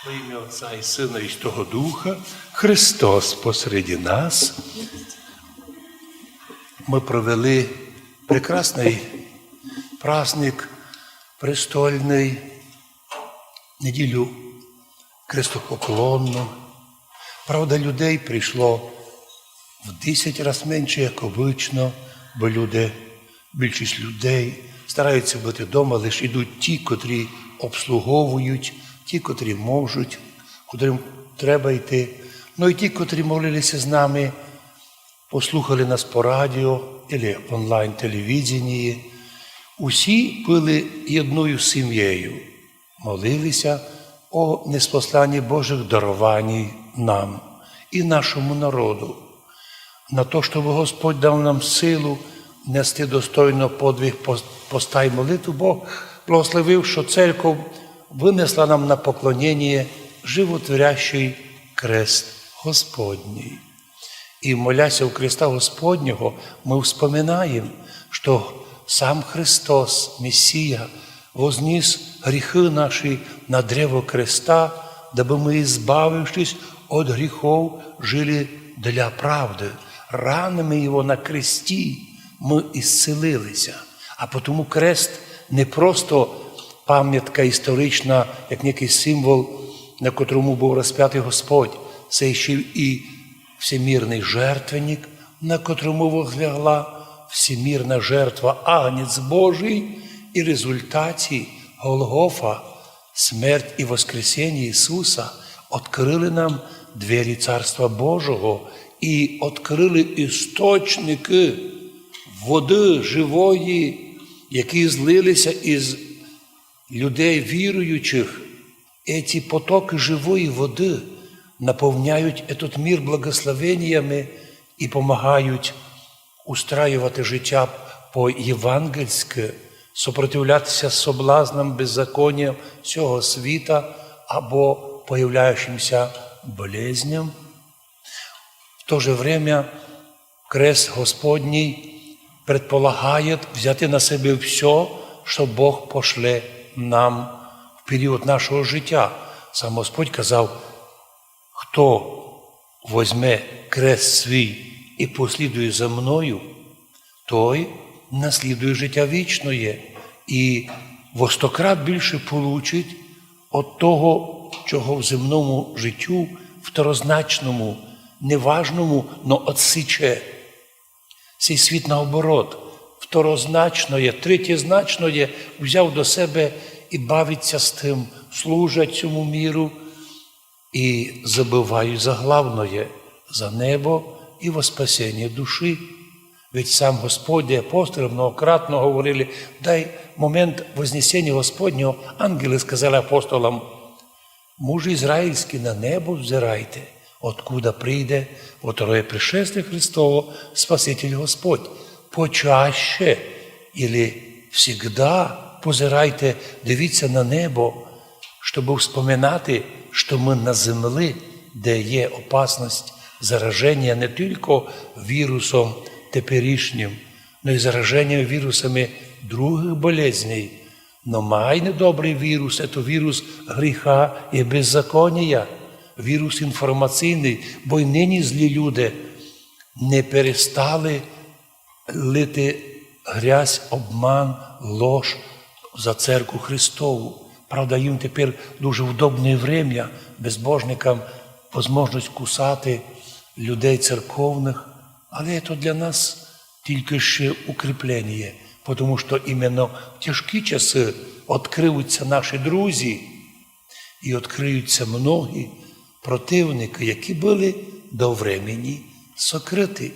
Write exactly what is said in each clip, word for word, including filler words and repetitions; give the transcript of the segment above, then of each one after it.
Во имя Отца и Сына и Святого Духа, Христос посреди нас. Мы провели прекрасный праздник престольный, неділю крестопоклонну. Правда, людей прийшло в десять раз менше, як обычно, бо люди, більшість людей стараються бути вдома, лише йдуть ті, котрі обслуговують, ті, котрі можуть, котрим треба йти. Ну і ті, котрі молилися з нами, послухали нас по радіо или в онлайн-телевидении. Усі были єдною сім'єю, молилися о неспосланні Божих дарованій нам і нашому народу, на то, щоб Господь дав нам силу нести достойно подвиг пос-, поста й молитв. Бог благословив, що церков вынесла нам на поклонение животворящий крест Господній. І, моляся у креста Господнього, мы вспоминаєм, што сам Христос, Месія, возніс гріхы наші на древо креста, дабы мы, избавившись от гріхов, жили для правды. Ранами Його на кресті мы исцелилися. А потому крест не просто памятка історична, як некый символ, на котрому быв розпятый Господь, се ще і всемирный жертвенник, на котрому возлягла всемирна жертва, агнець Божий, і в результаті Голгофа, смерть і воскресение Ісуса открыли нам двері Царства Божого і открыли істочникы воды живої, які злилися із людей віруючих. Эти потокы живої воды наповняють этот мир благословениями і помагають устраювати життя по-євангельськи, сопротивлятися соблазнам беззаконія сього світа або появляючимся болезням. В то же время крест Господній предполагає взяти на себе всьо, што Бог пошле нам в період нашого життя. Сам Господь казав: «Хто возьме крест свій і послідує за мною, той наслідує життя вічноє і во сто крат більше получить от того, чого в земному життю, второзначному, неважному, но отсіче». Сей світ наоборот, второзначноє, третєзначноє взяв до себе і бавить ся з тым, служать цьому миру і забывають за главноє, за небо і во спасение душі. Ведь сам Господь, де апостолы многократно говорили, дай момент Вознесения Господнього, ангелы сказали апостолам: «Мужи израильские, на небо взирайте, откуда прийде во второе пришествие Христово Спаситель Господь». Почаще или всегда позирайте, дивіться на небо, щоб вспоминати, што мы на землі, де є опасность зараження не тілько вірусом теперішнім, но й зараженням вірусами других болезней. Но май недобрый вірус, це вірус гріха і беззаконія, вірус інформаційный, бо й нині злі люди не перестали лити грязь, обман, лож за церкву Христову. Правда, їм тепер дуже удобне время, безбожникам возможность кусати людей церковных, але це для нас тілько ще укріплення, тому што іменно в тяжкі часы откриються наші друзі і откриються многі противникы, які были до времени сокрыті.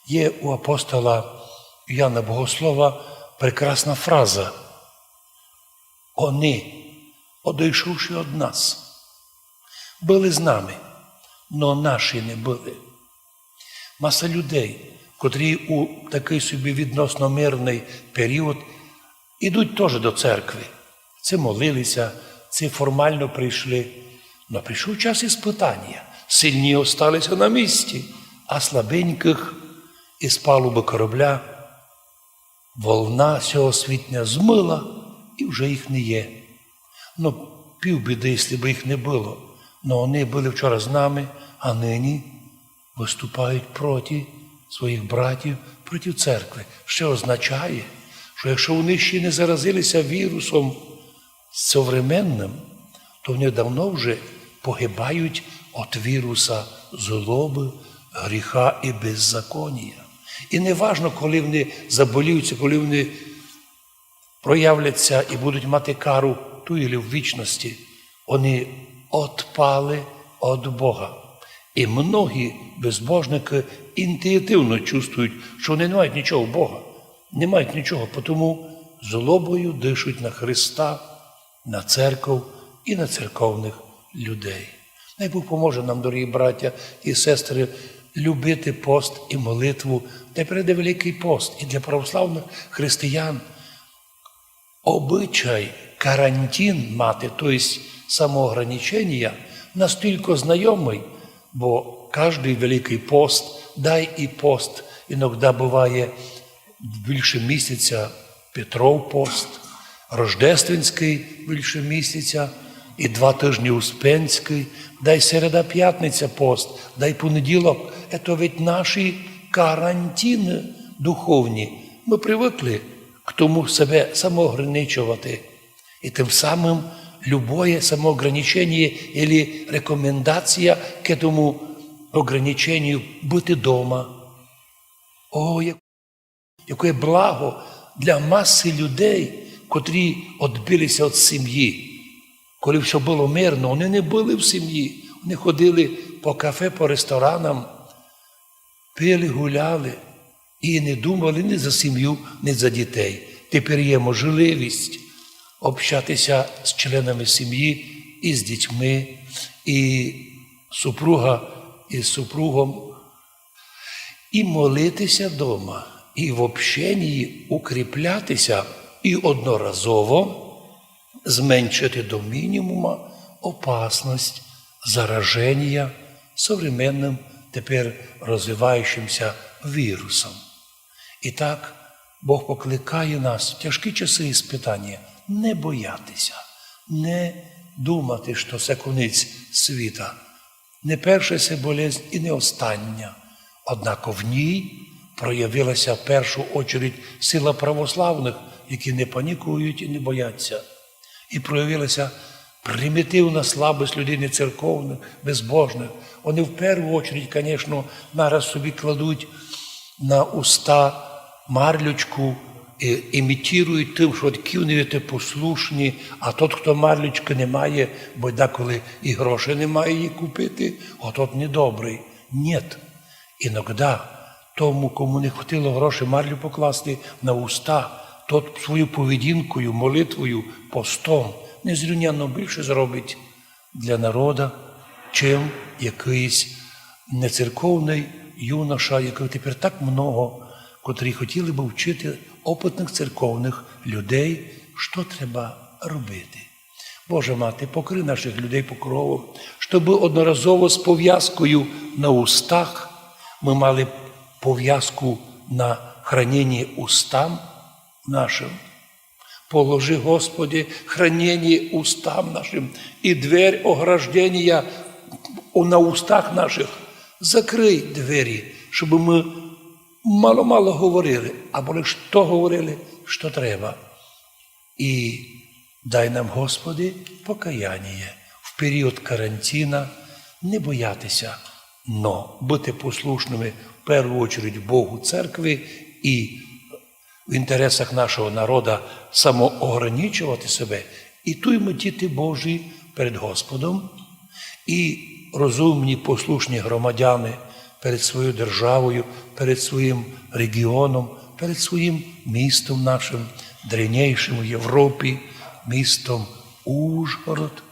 Є у апостола Яна Богослова прекрасна фраза: «Они, одойшовши од нас, были з нами, но наші не были». Маса людей, котрі у такый собі відносно мирный період ідуть тоже до церкви. Ци молилися, ци формално прийшли. Но прийшов час испытанія. Сильні осталися на місці, а слабенькых із палубы корабля волна сього світня змыла, і вже їх не є. Но пів біды, если бы їх не было. Но они были вчора з нами, а нині выступають проти своїх братів, проти церкви. Што означає, што якщо вони ще не заразили ся вірусом современным, то вони давно вже погибають от віруса злобы, гріха і беззаконія. І не важно, коли вони заболіють, коли вони проявлять ся і будуть мати кару ту или в вічности, вони отпали от Бога. І многі безбожникы інтуїтивно чувствують, што вони не мають нічого Бога, не мають нічого, потому злобою дышуть на Христа, на церков і на церковных людей. Най Бог поможе нам, дорогі браття і сестры, любити пост і молитву. Тепер іде Великый пост, і для православных християн обычай карантин мати, то єсть самоограниченія, настілько знайомый, бо каждый Великый пост, дай і пост, іноді быває більше місяця Петров пост, Рождественськый більше місяця, і два тижні Успенськый, дай середа, пятниця пост, дай понеділок. Ето ведь наші карантины духовні. Мы привыкли к тому себе самоограничовати. І тым самым любоє самоограниченіє или рекомендація к этому ограниченію быти дома. О, як якоє благо для масы людей, котрі одбили ся од сімї. Коли всьо было мирно, они не были в сімї. Они ходили по кафе, по ресторанам, пили, гуляли і не думали ні за сімю, ні за дітей. Тепер є можливість общати ся з членами сімї, і з дітьми, і супруга, і з супругом, і молити ся дома, і в общенії укріпляти ся, і одноразово зменшити до мінімума опасность зараженія современным, тепер розвиваючим ся вірусом. І так Бог покликає нас в тяжкі часы іспытанія не бояти ся, не думати, што се конець світа. Не перша се болезнь і не остання. Однако в ній проявила ся в першу очередь сила православных, які не панікують і не боять ся. І проявила ся примітивна слабость людей нецерковных, безбожных. Они в першу очередь, конечно, нараз собі кладуть на уста марлючку, і імітірують тым, што от ківни послушні, а тот, хто марлючкы не має, бо деколи і грошей не має її купити, от тот недобрый. Нєт. Іногда тому, кому не хватило грошей марлю покласти на уста, тот свою поведінкою, молитвою, постом незрівнянно більше зробить для народа, чим якыйсь нецерковный юноша, якых тепер так много, котрі хотіли бы вчити опытных церковных людей, што треба робити. Боже мати, покрий наших людей покровом, щобы одноразово з повязкою на устах мы мали повязку на хранение устам нашим. Положи, Господи, хранение устам нашим и дверь ограждения у-, на устах наших. Закрый двері, щобы мы мало-мало говорили, або лиш то говорили, што треба. И дай нам, Господи, покаяние в період карантина, не бояти ся, но быти послушными в першу очередь Богу, церкви и в інтересах нашого народа самоограничовати себе, и туй мы діти Божі перед Господом, и розумні, послушні громадяни перед своєю державою, перед своїм регіоном, перед своїм містом нашим, древнейшим в Європі, містом Ужгород.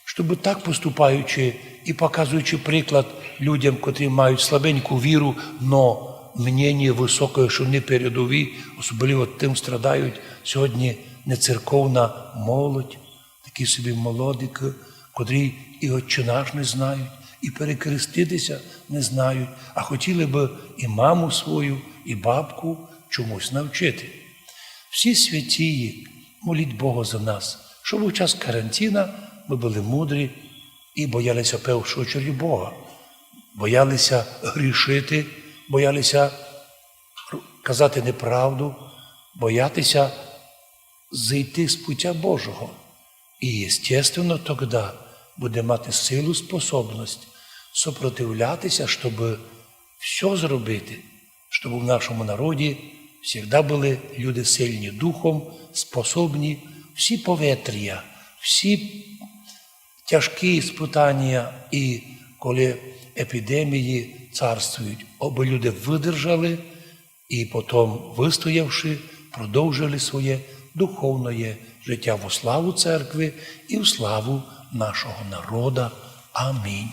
Щобы так поступаючи и показуючи приклад людям, котрі мають слабеньку віру, но мнєніє высокоє, што они передові, особливо тым страдають сьогодні нецерковна молодь, такі собі молодикы, котрі и Отче наш не знають, и перекрестити ся не знають, а хотіли бы и маму свою, и бабку чомусь навчити. Всі святії, моліть Бога за нас, Щоб у час карантина мы были мудрі і бояли ся в першу чергу Бога. Бояли ся грішити, бояли ся казати неправду, бояти ся зійти з путя Божого. І, естественно, тогда буде мати силу, способность сопротивляти ся, щоб всьо зробити, щоб у нашому народі всегда были люди сильні духом, способні всі поветрія, всі тяжкі испытанія і коли епідемії царствують, обы люди выдержали і потом, выстоявши, продовжили своє духовноє житя во славу церкви і в славу нашого народа. Амінь.